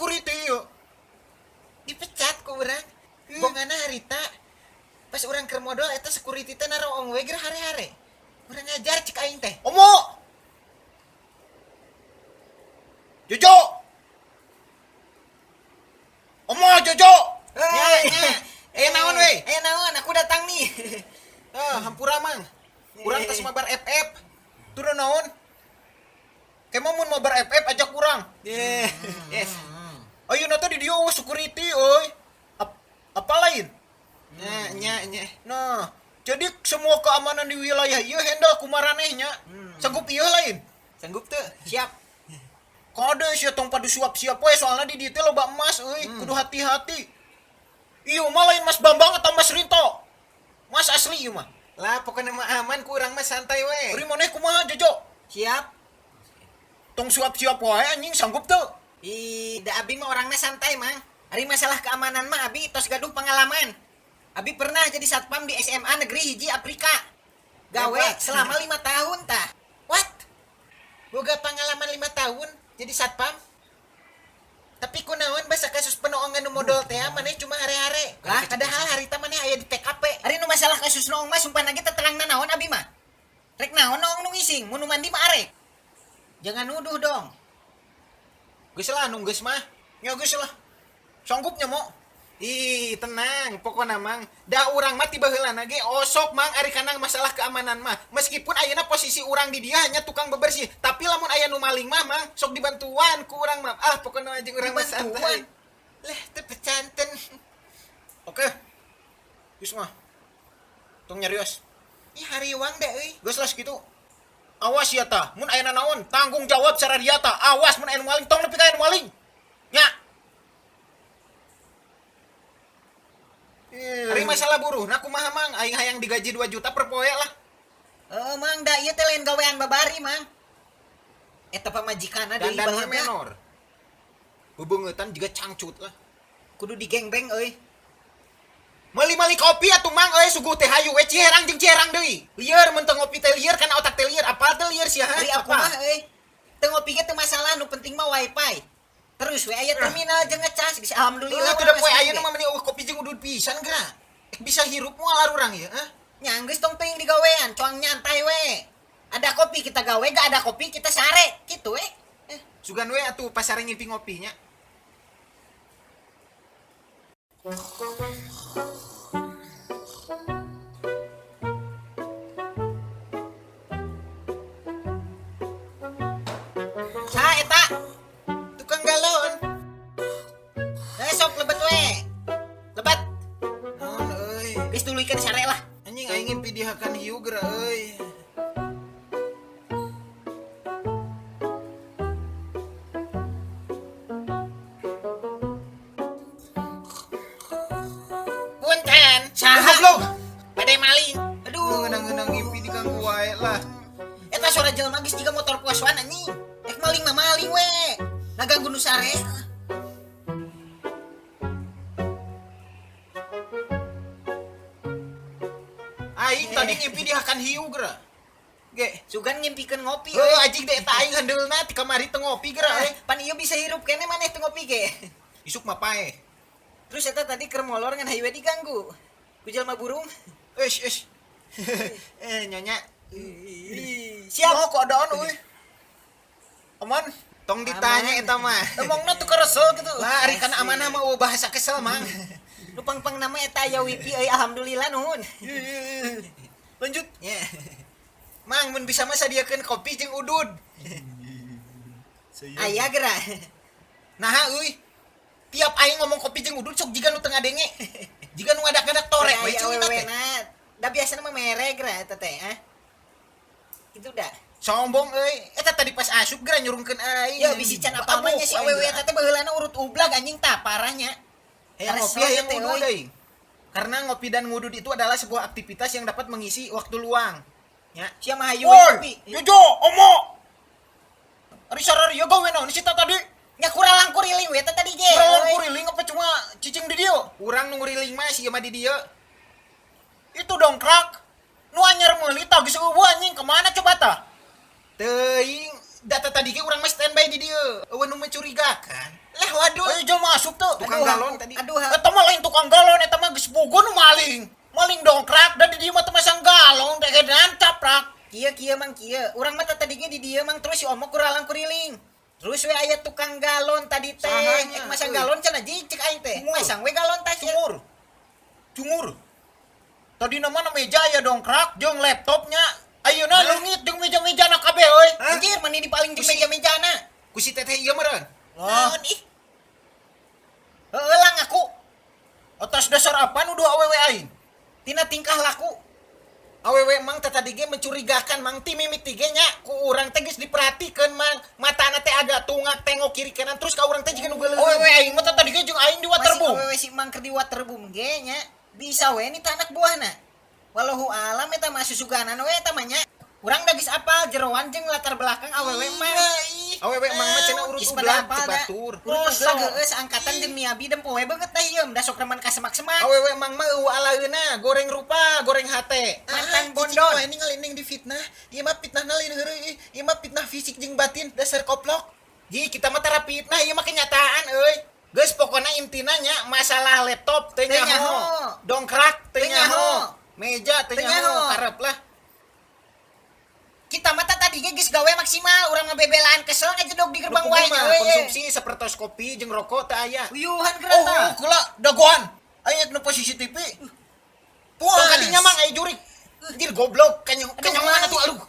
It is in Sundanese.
security ieu. Dipecat ku urang. Bongana harita. Pas urang keur modal eta security teh naroong we geura hare-hare. Urang ngajar cek aing teh. Omo. Jojo. Omo Jojo. Nya nya. Eh naon we? Eh naon, aku datang nih. Ah, hampura mang. Urang tos mabar FF. Turun naon? Kemo mun mabar FF ajak urang. Yes. Ayeuna teh di dieu eueuh security euy. Apa lain? Nya nya nya. Nah, jadi semua keamanan di wilayah ieu handle ku maraneh nya. Sanggup ieu lain? Sanggup tuh. Siap. Kade sia tong padu suap siap we soalna di dieu teh loba emas euy, kudu hati-hati. Ieu mah lain Mas Bambang atau Mas Rinto. Mas asli ieu mah. Lah pokoknya mah aman ku urang mah santai we. Ari maneh kumaha Jojo? Siap. Tong suap-siap wae anjing sanggup teu? Ih, da abi mah orangnya santai, Mang. Ari masalah keamanan mah abi tos gaduh pengalaman. Abi pernah jadi satpam di SMA Negeri Hiji Afrika. Gawe Hebat. selama 5 tahun tah. What? Boga pengalaman 5 tahun jadi satpam? Tapi kunaon basa kasus penoongan nu modal teh maneh cuma hare-hare. Lah, padahal harita maneh aya di TKP. Ari nu masalah kasus noong mah sumpah ge teu terang naon abi mah. Rek naon noong nu ngising, mun nu mandi mah arek. Jangan nuduh dong. Geus lah nu geus mah. Nya geus lah. Sanggupnya mo. Ih, tenang, pokona mang. Da urang mah tiba heulana ge osok mang ari kana masalah keamanan mah. Meskipun ayeuna posisi urang di dia hanya tukang bebersih, tapi lamun aya nu maling mah mang sok dibantuan ku urang mah. Ah, pokona jeung urang mah santai. Leh, teu pecanten. Oke. Geus mah. Tong nyarios. Ih, hariwang da euy. Geus lah segitu. Awas ya tah, mun aya naon tanggung jawab secara dia tah. Awas mun aya nu maling, tong nepi ka aya nu maling. Nya. Ari masalah buruh, nah kumaha mang aing hayang digaji 2 juta per poe lah. Heeh, mang da ieu teh lain gawean babari mang. Eta pamajikanna deui Dandan we baheula. menor. Bebeungeutan juga cangcut lah. Kudu digengbeng euy. Meuli-meuli kopi atuh mang euy suguh teh hayu we ciherang jeung ciherang deui. Lieur mun teu ngopi teh lieur kana otak teh lieur, apal teh lieur sia? Ari aku mah euy. Teu ngopi ge teu masalah, nu penting mah wifi. Terus we aya terminal jeung ngecas geus alhamdulillah. Alhamdulillah tuh poe ayeuna mah meni eueuh kopi jeung udud pisan geura. Bisa hirup moal urang ieu, hah? Nya geus tong teuing digawean, cuang nyantai we. Ada kopi kita gawe, gak ada kopi kita sare, gitu we. Sugan we atuh pasare ngimpi ngopinya. Saha eta? Tukang galon. Eh sok lebet we. Lebet. Naon euy? Geus tuluykeun sare lah. Anjing aing ngimpi dihakan hiu geura euy. Punten, saha? Goblok. Bade maling. Aduh, Ngeunang-ngeunang ngimpi diganggu wae lah. Eta suara jelema geus jiga motor puasuan anjing. Ek maling mah maling we. Naganggu nu sare. Aing tadi ngimpi dihakan hiu geura. Ge. Sugan ngimpikeun ngopi Heuh euy. anjing deh eta aing handeulna ti kamari teu ngopi geura euy. Pan ieu bisa hirup keneh maneh teu ngopi ge. Isuk mah pae. Terus eta tadi keur molor ngan hayu we diganggu. Ku jelema burung. Euy, euy. Eh nyonya. Siap. Oh, keadaan euy. Aman, Tong ditanya Aman. eta mah. Emangna tuh keresel gitu. Lah ari kana amanah mah eueuh bahasa kesel mang. Nu pangpang nama eta aya wifi euy alhamdulillah nuhun. Lanjut. Nya. Mang mun bisa mah sadiakeun kopi jeung udud. Aya geura. Nah euy. Tiap aing ngomong kopi jeung udud sok jiga nu teu ngadenge. Jiga nu ngadak-ngadak torek we Aya ceulina teh. awewena. Da biasana mah mere geura eta teh, ah. Kitu da. Sombong euy. Eta tadi pas asup geura nyurungkeun aing. Ya bisi can apa mah nya si awewe eta teh baheulana urut ublag anjing tah parahnya. Hayang ngopi Resel hayang teh, ngudud euy. euy. Karena ngopi dan ngudud itu adalah sebuah aktivitas yang dapat mengisi waktu luang. Ya. Sia mah hayu we ngopi. Jojo, omo. Ari sarari gawe naon sih tadi? Nya kuralang kuriling we eta tadi ge. Kuralang euy. kuriling apa cuma cicing di dieu? Urang nu nguriling mah sia mah di dieu. Itu dongkrak. Nu anyar meuli tah geus eueuh anjing kemana coba tah? Teuing data tadi ge urang mah standby di dieu. Eueuh nu mencurigakan. Lah Aduh, aduh. Ayo jelema asup teu. Tukang Aduh, galon tadi. Aduh. Eta mah lain tukang galon, eta mah geus bogo nu maling. Maling dongkrak da di dieu mah teu masang galon teh gedan caprak. Kieu kieu Mang kieu. Urang mah tadi ge di dieu Mang, terus si Omok kuralang kuriling. Terus we aya tukang galon tadi teh. Sahanya, Ek masang euy. galon cenah ji cek aing teh. Cungur. Masang we galon teh sia. Cungur. Cungur. Tadi nama meja aya dongkrak jeung laptopnya. Ayeuna Hah? leungit jeung meja-mejana kabeh euy. Hah? Anjir, mani dipaling jeung Kusi. meja-mejana. Ku si teteh ieu meureun. Ah, Naon ih? Heeh lah ngaku. Atas dasar apa nuduh awewe aing? Tina tingkah laku. Awewe Mang teh tadi ge mencurigakan Mang, ti mimiti ge nya ku urang teh geus diperhatikeun Mang. Matana teh agak tungak tengok kiri kanan terus ka urang teh jiga nu geuleuh. Awewe aing mah teh tadi ge jeung aing di waterboom. Masih awewe si Mang keur di waterboom ge nya. Bisa we ni teh anak buahna. Wallahu alam eta mah susuganan we eta mah nya. Urang da geus apal jeroan jeung latar belakang awewe mah. Awewe Mang mah cenah urut Geus ublag pada apal teu da. batur. Urut Masa? ublag heueuh seangkatan jeung Miabi dempo we beungeut teh ieu da sok remen ka semak-semak. Awewe Mang mah eueuh alaeuna, goreng rupa, goreng hate. Mantan Ah, bondon. cicing wae ningali neng difitnah. Ieu mah fitnahna lain heureuy ih. Ieu mah fitnah fisik jeung batin, dasar koplok. Ji, kita mah tara fitnah ieu mah kenyataan euy. Geus pokona intina nya masalah laptop teu Teu nyaho. nyaho. Dongkrak teu Teu nyaho. nyaho. Meja teu Teu nyaho, nyaho. karep lah. Kita mah tadi ge geus gawe maksimal, urang mah bebelaan kesel ngajedog di gerbang Nu wae kumaha, nya euy. konsumsi sapertos kopi jeung rokok teu aya. Uyuhan Oh, gerata. oh kula dagoan. Aing nu posisi TV. Puas. Tong kadinya Mang aya jurik. Anjir goblok, kanyang Aduh, kanyang mana tuh aing. aduh.